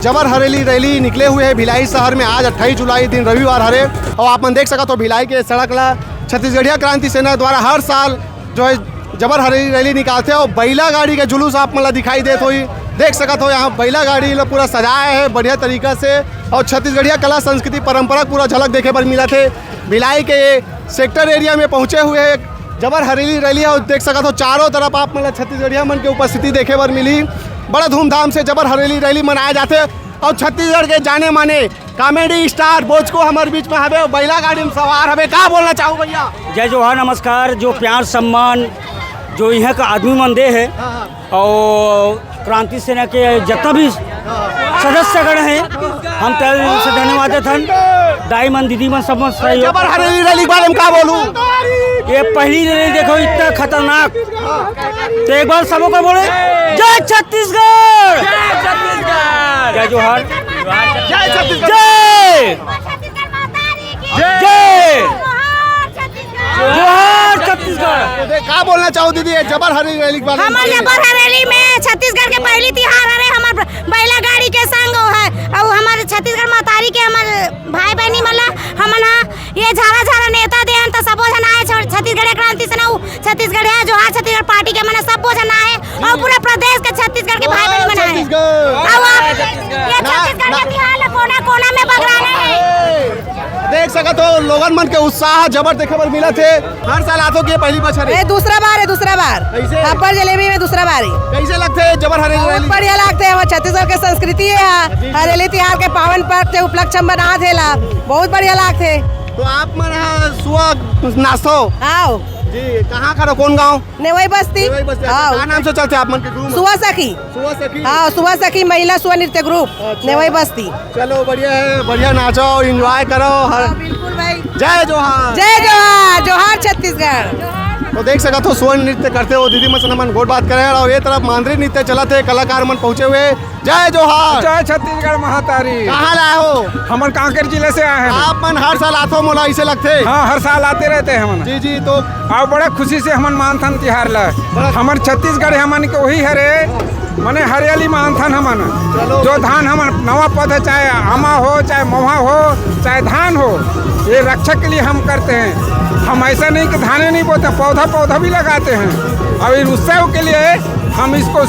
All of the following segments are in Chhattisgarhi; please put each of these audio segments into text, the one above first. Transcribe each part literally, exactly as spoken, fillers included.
जबर हरेली रैली निकले हुए हे भिलाई शहर में। आज अट्ठाईस जुलाई दिन रविवार हरे, अउ आप मन देख सकत हो भिलाई के सड़क ला छत्तीसगढ़िया क्रांति सेना द्वारा हर साल जो है जबर हरेली रैली निकालथे अउ बैला गाड़ी के जुलूस आप मन ला दिखाई देत होही। देख सकत हो यहाँ बैला गाड़ी ला पूरा सजाया हे बढ़िया तरीका से अउ छत्तीसगढ़िया कला संस्कृति परंपरा पूरा झलक देखे बर मिलत हे। भिलाई के ये सेक्टर एरिया में पहुँचे हुए हे जबर हरेली रैली हे अउ देख सकत हो चारों तरफ आप मन ला छत्तीसगढ़िया मन के उपस्थिति देखे बर मिली। बड़ा धूमधाम से जबर हरेली रैली मनाए जाथे अउ छत्तीसगढ़ के जाने माने कॉमेडी स्टार बोचको हमर बीच में हवे, बैला गाड़ी में सवार हवे। का बोलना चाहू भैया? जय जोहार, नमस्कार। जो प्यार सम्मान जो यहाँ का आदमी मन दे हे हाँ, हाँ। अउ क्रांति सेना के जितना भी सदस्यगण हे, हम तहे दिल से धन्यवाद देथन। दाई मन, दीदी मन, सब मन सहयोग। जबर हरेली रैली के बारे में का बोलू? ये पहली रैली देखो, इतना खतरनाक। तो एक बार सबको बोले, जय छत्तीसगढ़। जय छत्तीसगढ़। जय जोहार। जय छत्तीसगढ़। जय। जय। जोहार छत्तीसगढ़। जोहार छत्तीसगढ़। तो देख, का बोलना चाहू दीदी, ये जबर हरेली रैली के बारे में हमर बताइए। जबर हरेली में छत्तीसगढ़ के पहली तिहार हरे, हमर बैला गाड़ी के संग हे, अउ हमर छत्तीसगढ़ महतारी के हमर भाई बहनी मन ला हमन हा ये झारा झारा नेवता देहन, त सबो झन आए छ-, छत्तीसगढ़िया क्रांति सेना, अउ छत्तीसगढ़िया जोहार छत्तीसगढ़ पार्टी के मन सबो झन आए, अउ पूरा प्रदेश के छत्तीसगढ़ के भाई बहन मन आए। छत्तीसगढ़। अउ आप ये ना, छत्तीसगढ़ ना। के तिहार ला कोना कोना में बगराने हे। देख सकत हो लोगन मन के उत्साह जबर देखे बर मिलत हे। हर साल आथो कि ये पहली बछर हे? ए, दूसरा बार हे, दूसरा बार। कैसे? अब्बर जलेबी में दूसरा बार हे। कैसे लगथे जबर हरेली बहुत रैली? बढ़िया लगथे, हमर छत्तीसगढ़ के संस्कृति हे, जी, जी। हरेली तिहार के पावन पर्व के उपलक्ष्य में बनात हे ला, बहुत बढ़िया लगथे। तो आप मन ह सुआ नाचथो? आओ। जी, कहाँ खड़ा, कौन गाँव? नेवई बस्ती। नेवई बस्ती। आओ। का नाम से चलथे आप मन के group? सुआ सखी। सुआ सखी? हाँ, सुआ सखी महिला सुआ नृत्य group, अच्छा। नेवई बस्ती। चलो, बढ़िया हे, बढ़िया नाचो, enjoy करो। हर हाँ, बिल्कुल भाई। जय जोहार। जय जोहार, जोहार छत्तीसगढ़। तो देख सकत हो, सुआ नृत्य करथे ओ दीदी मन से हमन गोठ बात करे, अउ ये तरफ मांदरी नृत्य चलत हे, कलाकार मन पहुंचे हुए। जय जोहार। जय छत्तीसगढ़ महतारी। कहाँ ले आए हो? हमन कांकेर जिले से आए हन। आप मन हर साल आथो, मोला ऐसे लगथे। हाँ, हर साल आते रहते हैं हमन। जी, जी, तो अउ बड़ा खुशी से हमन मानथन तिहार ला। बड़ा हमर छत्तीसगढ़ हमन के वही हरे, मने हरियाली मानथन हमन। चलो। जो धान हमन नवा पौधा, चाहे आमा हो, चाहे महुआ हो, चाहे धान हो, ये रक्षा के लिए हम करते हैं। हम ऐसा नहीं कि धाने नहीं बोते, पौधा, पौधा भी लगाते हैं। और इन उत्सव के लिए हम इसको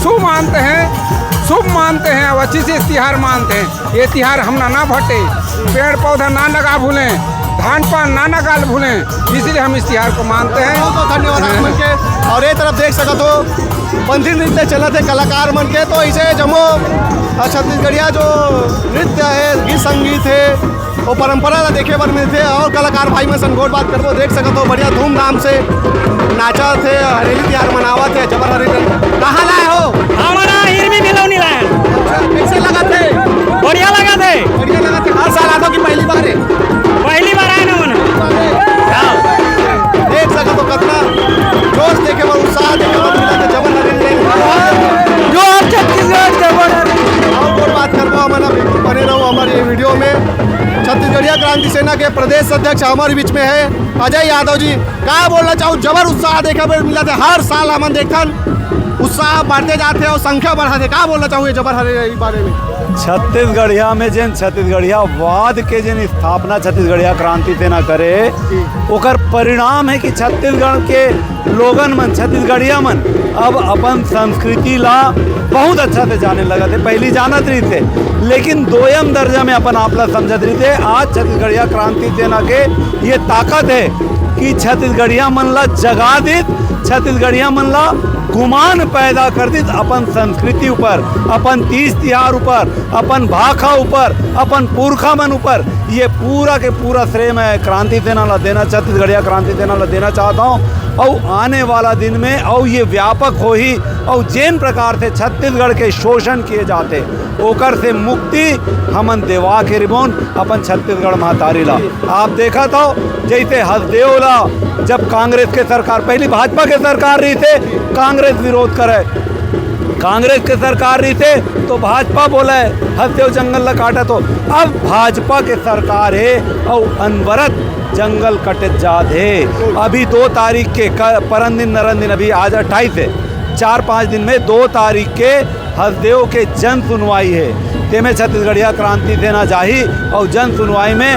शुभ मानते हैं, शुभ मानते हैं और अच्छी से तिहार मानते हैं। ये तिहार हम ना, ना भटे, पेड़ पौधा ना लगा भूलें, धान पान ना, ना गाल भूलें, इसलिए हम इस तिहार को मानते हैं। बहुत बहुत धन्यवाद आप मन के। और ये तरफ देख सकत हो, पंथी नृत्य चलत हे कलाकार मन के, तो इसे जम्मो, अ, छत्तीसगढ़िया जो नृत्य हे, गीत संगीत हे, वो परंपरा ला देखे बर मिलथे। और कलाकार भाई मन सन गोठ बात करबो, देख सकत हो बढ़िया धूमधाम से नाचत हे, हरेली तिहार मनावत हे। जबर हरेली, कहाँ लाए हो? हमन हिरमी भिलौनी लाए। अच्छा, कैसे लगत हे? बढ़िया लगत हे। बढ़िया लगत हे। हर साल आथो कि पहली बार हे? पहली बार आए ना मन। हाँ। देख सकत हो कतना जोश देखे बर, उत्साह देखे बर मिलत हे जबर हरेली। जोहार छत्तीसगढ़, जबर हरेली। और गोठ बात करबो हमन, बिल्कुल बने रहो हमर ये video में। छत्तीसगढ़िया क्रांति सेना के प्रदेश अध्यक्ष हमर बीच में हे अजय यादव जी। का बोलना चाहू, जबर उत्साह देखे बर मिलत हे, हर साल हमन देखथन उत्साह बढ़ते जाथे और संख्या बढ़त हे। का बोलना चाहू ये जबर हरेली के बारे में? छत्तीसगढ़िया में जेन छत्तीसगढ़ियावाद के जेन स्थापना छत्तीसगढ़िया क्रांति सेना करे, जी। ओकर परिणाम हे कि छत्तीसगढ़ के लोगन मन, छत्तीसगढ़िया मन अब अपन संस्कृति ला बहुत अच्छा से जाने लगत हे। पहली जानत रहिथे, लेकिन दोयम दर्जा में अपन आप ला समझत रहिथे। आज छत्तीसगढ़िया क्रांति सेना के ये ताकत हे कि छत्तीसगढ़िया मन ला जगा दिस, छत्तीसगढ़िया मन ला गुमान पैदा कर दिस अपन संस्कृति ऊपर, अपन तीज तिहार ऊपर, अपन भाखा ऊपर, अपन पुरखा मन ऊपर। ये पूरा के पूरा श्रेय मैं क्रांति सेना ला देना, छत्तीसगढ़िया क्रांति सेना ला देना चाहत हौं। अउ आने वाला दिन में अउ ये व्यापक होही, अउ जेन प्रकार से छत्तीसगढ़ के शोषण किए जाथे, ओकर से मुक्ति हमन देवा के रिबोन अपन छत्तीसगढ़ महतारी ला। आप देखत हव, जैसे हसदेव ला जब कांग्रेस के सरकार, पहली भाजपा के सरकार रहिथे, कांग्रेस विरोध करे, कांग्रेस के सरकार रहिथे तो भाजपा बोले हसदेव जंगल ला काटत हो। अब भाजपा के सरकार हे अउ अनवरत जंगल कटत जात हे। अभी दो तारीख के क-, परन दिन नरन दिन, अभी आज अट्ठाईस हे, चार पाँच दिन में दो तारीख के हसदेव के जन सुनवाई हे। तेमे छत्तीसगढ़िया क्रांति सेना जाही अउ जन सुनवाई में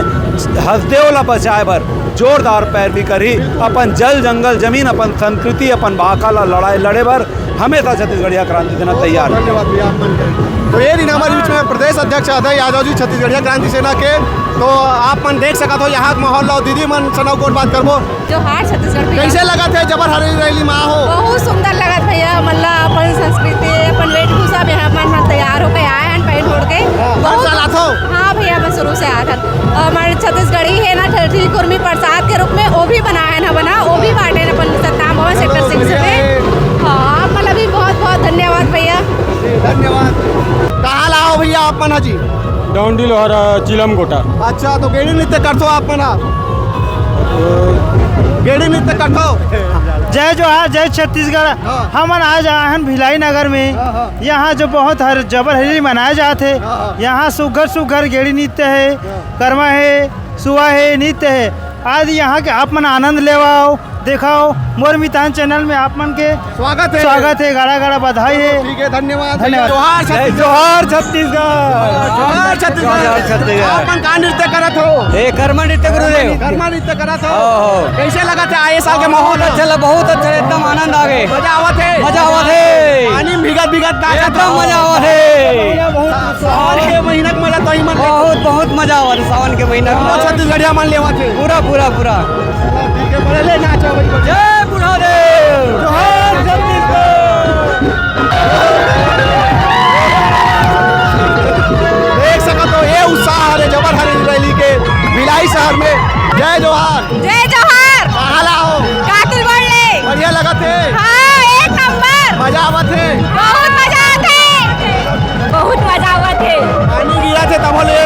हसदेव ला बचाए बर जोरदार पैरवी करही। अपन जल, जंगल, जमीन, अपन संस्कृति, अपन भाखा ला लड़ाई लड़े बर हमेशा छत्तीसगढ़िया क्रांति सेना तैयार हे। धन्यवाद भैया, आप मन के। तो ये रहिन हमर बीच में प्रदेश अध्यक्ष अजय यादव जी छत्तीसगढ़िया क्रांति सेना के। तो आप मन देख सकत हो यहाँ के माहौल ला। दीदी मन से ना गोठ बात करबो। जोहार छत्तीसगढ़ भैया। कैसे लगत हे जबर हरेली रैली में आहो? बहुत सुंदर लगत भैया, मतलब अपन संस्कृति, अपन वेशभूषा में हमन मन तैयार होके आए हन, पहन ओढ़ के। हाँ, हर बहुत साल आथो? हाँ भैया, मैं शुरू से आत हन। और हमारे छत्तीसगढ़ी है ना, ठठी कुर्मी प्रसाद के रूप में वो भी बनाए हन हमन, वो भी बांटे हन अपन सतनाम भवन सेक्टर सिक्स में। हाँ, मतलब भी बहुत बहुत धन्यवाद भैया। जी, धन्यवाद। कहाँ ला हो भैया आप मन ह जी? डौंडी लोहरा चिलम गोटा। अच्छा, तो गेड़ी नृत्य करथो आप मन ह? गेड़ी नृत्य करथो? जय जोहार, जय छत्तीसगढ़। हाँ। हमन आज आए हन भिलाई नगर में। हाँ, हाँ। यहाँ जो बहुत हर जबर हरेली मनाए जात हे। हाँ, हाँ। यहाँ सुघर सुघर गेड़ी नृत्य हे, हाँ। करमा हे, सुआ हे, नृत्य हे। आज यहाँ के आप मन आनंद लेवाओ, देखाओ। मोर मितान चैनल में आप मन के स्वागत हे। स्वागत हे, गाड़ा गाड़ा बधाई हे। ठीक हे, धन्यवाद। धन्यवाद। जोहार जय छत्तीसगढ़। जोहार छत्तीसगढ़। जोहार छत्तीसगढ़। जोहार छत्तीसगढ़। आप मन का नृत्य करत हो? ए, कर्मा नृत्य गुरुदेव। कर्मा नृत्य करत हो? हो, हो। कैसे लगत हे आए साल के माहौल? बहुत अच्छा ल-, बहुत अच्छा ल-, एकदम आनंद आ गे। मजा आवत हे? मजा आवत हे। पानी में भीगत भीगत नाचत एकदम हो। मजा आवत हे। सावन के महीना के मजा तो ही मन बहुत, बहुत मजा आवत हे सावन के महीना में। बहुत छत्तीसगढ़िया मन लेवत हे। पूरा, पूरा, पूरा। ठीक हे, बड़े ले नाचो भाई, बड़े। जय बुढ़ादेव। जोहार छत्तीसगढ़। देख सकत हो, ये उत्साह हरे जबर हरे रैली के भिलाई शहर में। जय जोहार। जय जोहार। कहाँ ला हो? कातिल बड़ले। बढ़िया लगत हे? हाँ, एक नंबर। मजा आवत हे? बहुत मजा आवत हे। बहुत मजा आवत हे। पानी गिरत हे तभो ले?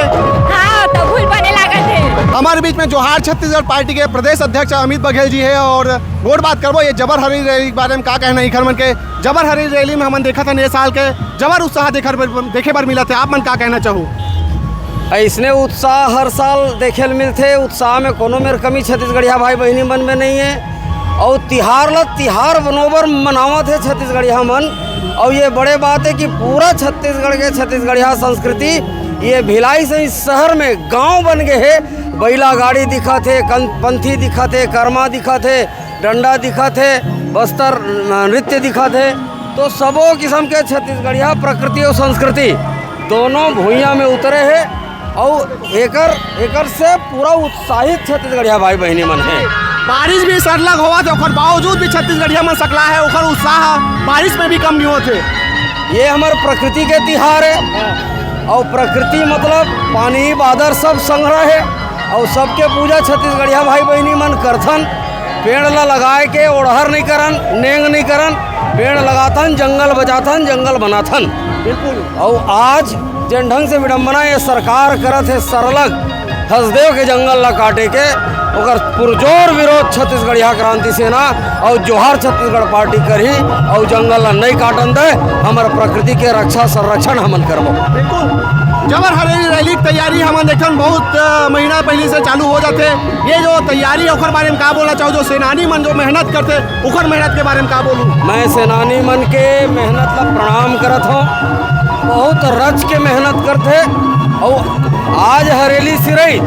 हाँ, तभो ले बने लागत हे। हमारे बीच में जोहार छत्तीसगढ़ पार्टी के प्रदेश अध्यक्ष अमित बघेल जी हे और गोठ बात करबो ये जबर हरेली रैली के बारे में का कहना हे इखर मन के। जबर हरेली रैली में हमन देखत हन ये साल के जबर उत्साह देखे बर, देखे बर मिलत हे, आप मन का कहना चाहू? अइसने उत्साह हर साल देखे ल मिलथे, उत्साह में कोनो मेर कमी छत्तीसगढ़िया भाई बहिनी मन में नहीं हे। अउ तिहार ल तिहार बरोबर मनावत हे छत्तीसगढ़िया मन। अउ ये बड़े बात हे कि पूरा छत्तीसगढ़ के छत्तीसगढ़िया संस्कृति ये भिलाई से इस शहर में गांव बन गे हे। बइला गाड़ी दिखत हे, कन-, पंथी दिखत हे, करमा दिखत हे, डंडा दिखत हे, बस्तर नृत्य दिखत हे, तो सबो किसम के छत्तीसगढ़िया प्रकृति अउ संस्कृति दोनों भुइयां में उतरे हे। अउ एकर, एकर से पूरा उत्साहित छत्तीसगढ़िया भाई बहिनी मन हे। बारिश भी सरलग होवत हे, ओकर बावजूद भी छत्तीसगढ़िया मन सकला हे, ओकर उत्साह बारिश में भी कम नहीं होत हे। ये हमर प्रकृति के तिहार हे। अउ प्रकृति मतलब पानी, बादर सब संघरा हे। अउ सबके पूजा छत्तीसगढ़िया भाई बहिनी मन करथन। पेड़ ला लगाए के ओड़हर नहीं करन, नेंग नहीं करन, पेड़ लगाथन, जंगल बचाथन, जंगल बनाथन। बिल्कुल। अउ आज जेन ढंग से विडंबना ये सरकार करत हे सरलग हसदेव के जंगल ला काटे के, ओकर पुरजोर विरोध छत्तीसगढ़िया क्रांति सेना अउ जोहार छत्तीसगढ़ पार्टी करही। अउ जंगल ला नहीं काटन दे, हमर प्रकृति के रक्षा संरक्षण हमन करबो। बिल्कुल। जबर हरेली रैली के तैयारी हमन देखथन बहुत, अ, महीना पहले से चालू हो जाथे। ये जो तैयारी हे ओकर बारे में का बोलना चाहू, जो सेनानी मन जो मेहनत करथे ओकर मेहनत के बारे में का बोलू? मैं सेनानी मन के मेहनत ला प्रणाम करत हूँ। बहुत रच के मेहनत करथे। अउ आज हरेली सिरई,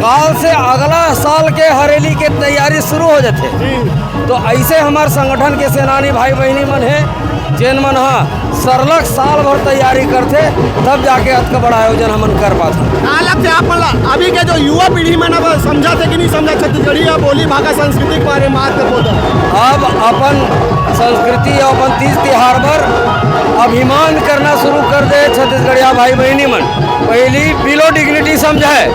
काल से अगला साल के हरेली के तैयारी शुरू हो जाथे। जी। तो ऐसे हमार संगठन के सेनानी भाई बहिनी मन हे, जेन मन ह सरलग साल भर तैयारी करथे, तब जाके अतका बड़ा आयोजन हमन कर पाथन। का लगथे आप मन ला, अभी के जो युवा पीढ़ी मन अब समझत हे कि नहीं समझत, छत्तीसगढ़ी या बोली भाखा संस्कृति के बारे में बात करबो त? अब अपन संस्कृति अउ अपन तीज तिहार बर अभिमान करना शुरू कर दे छत्तीसगढ़िया भाई बहिनी मन। पहली below dignity समझय,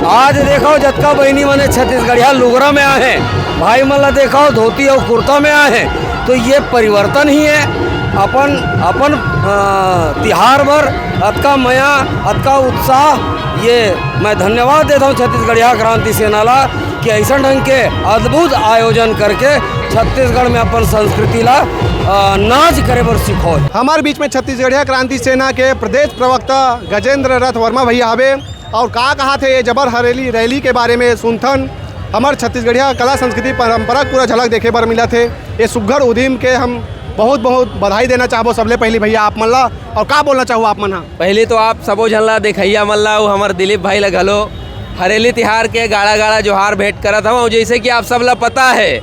आज देखो जतका बहिनी मन हे छत्तीसगढ़िया लुगरा में आहे, भाई मन ला देखो धोती अउ कुर्ता में आहे, तो ये परिवर्तन ही हे। अपन, अपन, अ, तिहार बर अतका मया, अतका उत्साह, ये मैं धन्यवाद देत हूँ छत्तीसगढ़िया क्रांति सेना ला कि ऐसन ढंग के अद्भुत आयोजन करके छत्तीसगढ़ में अपन संस्कृति ला, अ, नाच करे बर सिखोय। हमारे बीच में छत्तीसगढ़िया क्रांति सेना के प्रदेश प्रवक्ता गजेंद्र रथ वर्मा भैया हवे। अउ का कहाथे ये जबर हरेली रैली के बारे में सुनथन। हमर छत्तीसगढ़िया कला संस्कृति परंपरा के पूरा झलक देखे बर मिलत हे। ये सुग्घर उदिम के हम बहुत बहुत बधाई देना चाहबो सबले पहली भैया आप मन ला, और का बोलना चाहू आप मन हा? पहली तो आप सबो झन ला, देखइया मन ला, अउ हमर दिलीप भाई ला घलो हरेली तिहार के गाड़ा गाड़ा जोहार भेंट करत हवं। जैसे कि आप सब ला पता है,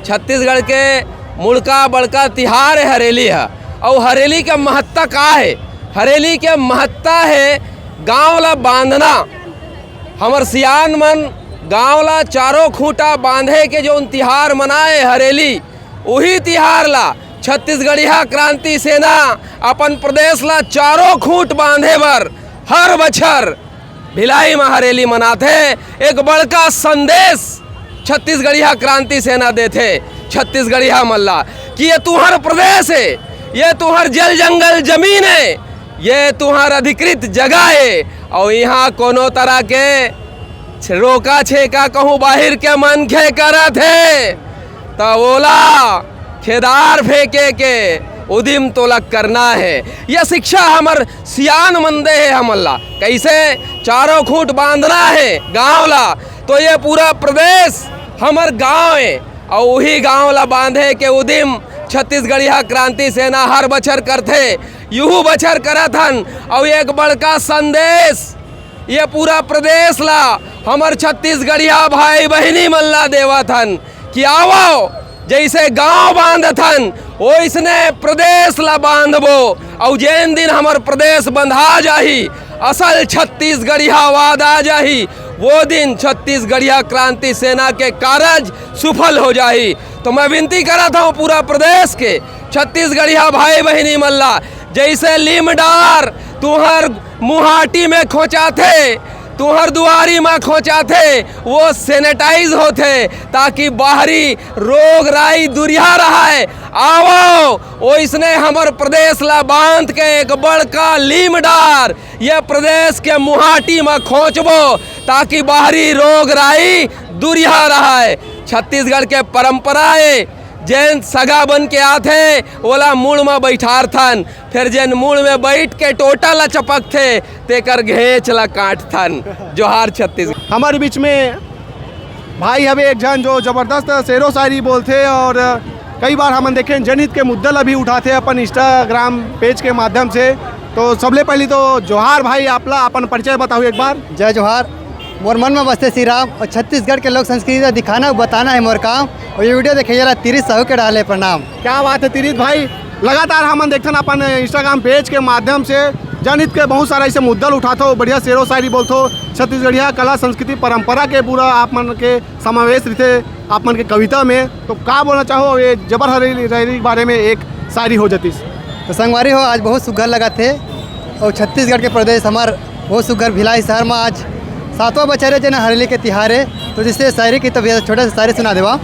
छत्तीसगढ़ के मुड़का बड़का तिहार है हरेली हा। अउ हरेली के महत्ता का है? हरेली के महत्ता है गांव ला बांधना। हमर सियान मन गांव ला चारों खूंटा बांधे के जोन तिहार मनाए हरेली, उही तिहार ला छत्तीसगढ़िया क्रांति सेना अपन प्रदेश ला चारों खूंट बांधे बर हर बछर भिलाई म हरेली मनाथे। एक बड़का संदेश छत्तीसगढ़िया क्रांति सेना देथे छत्तीसगढ़िया मन ला कि ये तुहर प्रदेश है, ये तुहर जल जंगल जमीन है, ये तुहर अधिकृत जगह है, अउ इहाँ कोनो तरह के रोका छेका कहूँ बाहिर के मनखे करत हे, त ओला खेदार फेंके के उदिम तोला करना हे। ये शिक्षा हमर सियान मन दे हे हमन ला। कैसे? चारों खूंट बांधना हे गांव ला, तो ये पूरा प्रदेश हमर गांव हे, अउ उही गांव ला बांधे के उदिम छत्तीसगढ़िया क्रांति सेना हर बछर करथे, इहू बछर करत हन। अउ एक बड़का संदेश ये पूरा प्रदेश ला, हमर छत्तीसगढ़िया भाई बहिनी मन ला देवत हन कि आवव, जैसे गांव बांधत हन, ओइसने प्रदेश ला बांधबो। अउ जेन दिन हमर प्रदेश बंधा जाही, असल छत्तीसगढ़ियावाद आ जाही, वो दिन छत्तीसगढ़िया क्रांति सेना के कारज सुफल हो जाही। तो मैं विनती करत हूँ पूरा प्रदेश के छत्तीसगढ़िया भाई बहिनी मन ला, जैसे लीम डार तुहर मुहाटी में खोंचाथे, तुहर दुआरी में खोंचाथे, वो सैनिटाइज होथे, ताकि बाहरी रोग राई दुरिहा रहय। आवव, ओइसने हमर प्रदेश ला बांध के एक बड़का लीम डार ये प्रदेश के मुहाटी में खोंचबो, ताकि बाहरी रोग राई दुरिहा रहय। छत्तीसगढ़ के परंपरा ए, जेन सगा बन के आथे, ओला मुड़ म बइठारथन, फेर जेन मुड़ में बइठ के टोटा ला चपकथे, तेकर घेंच ला काटथन। जोहार छत्तीसगढ़। हमर बीच में भाई हवे एक झन, जो जबरदस्त शेरो शायरी बोलथे, और कई बार हमन देखेन जनहित के मुद्दा ला भी उठाथे अपन Instagram पेज के माध्यम से। तो सबले पहली तो जोहार भाई, आप ला अपन परिचय बताहू एक बार। जय जोहार। मोर मन में बसथे श्री राम, और छत्तीसगढ़ के लोक संस्कृति ला दिखाना अउ बताना हे मोर काम। और ये वीडियो देखइया ला तीरिथ साहू के डाले प्रणाम। क्या बात है तीरिथ भाई, लगातार हमन देखथन अपन Instagram पेज के माध्यम से जनहित के बहुत सारा ऐसे मुद्दा ल उठाथो, बढ़िया शेरो शायरी बोलथो, छत्तीसगढ़िया कला संस्कृति परंपरा के पूरा आप मन के समावेश रहिथे आप मन के कविता में। तो का बोलना चाहो ये जबर हरेली रैली के बारे में एक शायरी हो जतिस? तो संगवारी हो, आज बहुत सुघर लगत हे और छत्तीसगढ़ के प्रदेश हमार बहुत सुघर भिलाई शहर में आज सातवां बछर हे जेन हरेली के तिहार हे। तो जैसे शायरी की, तो भैया छोटा सा शायरी सुना देवा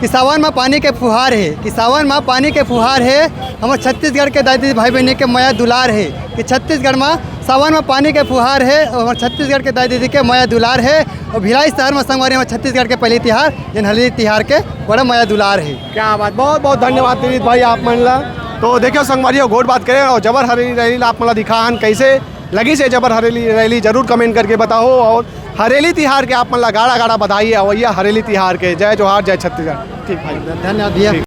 कि सावन में पानी के फुहार हे, कि सावन में पानी के फुहार हे, हमर छत्तीसगढ़ के दाई दीदी भाई बहनी के मया दुलार हे, कि छत्तीसगढ़ में सावन में पानी के फुहार हे और हमर छत्तीसगढ़ के दाई दीदी के मया दुलार हे। और भिलाई शहर में संगवारी हमर छत्तीसगढ़ के पहली तिहार जेन हरेली तिहार के बड़ा मया दुलार हे। क्या बात, बहुत बहुत धन्यवाद तीरिथ भाई आप मन ला। तो देखियो संगवारी हो, गोठ बात करेन और जबर हरेली रैली ला आप मन ला दिखाहन, कैसे लगिस हे जबर हरेली रैली, जरूर comment करके बताओ। और हरेली तिहार के आप मन ला गाड़ा गाड़ा बधाई, अवइया हरेली तिहार के। जय जोहार, जय छत्तीसगढ़। ठीक भाई। धन्यवाद भैया। ठीक।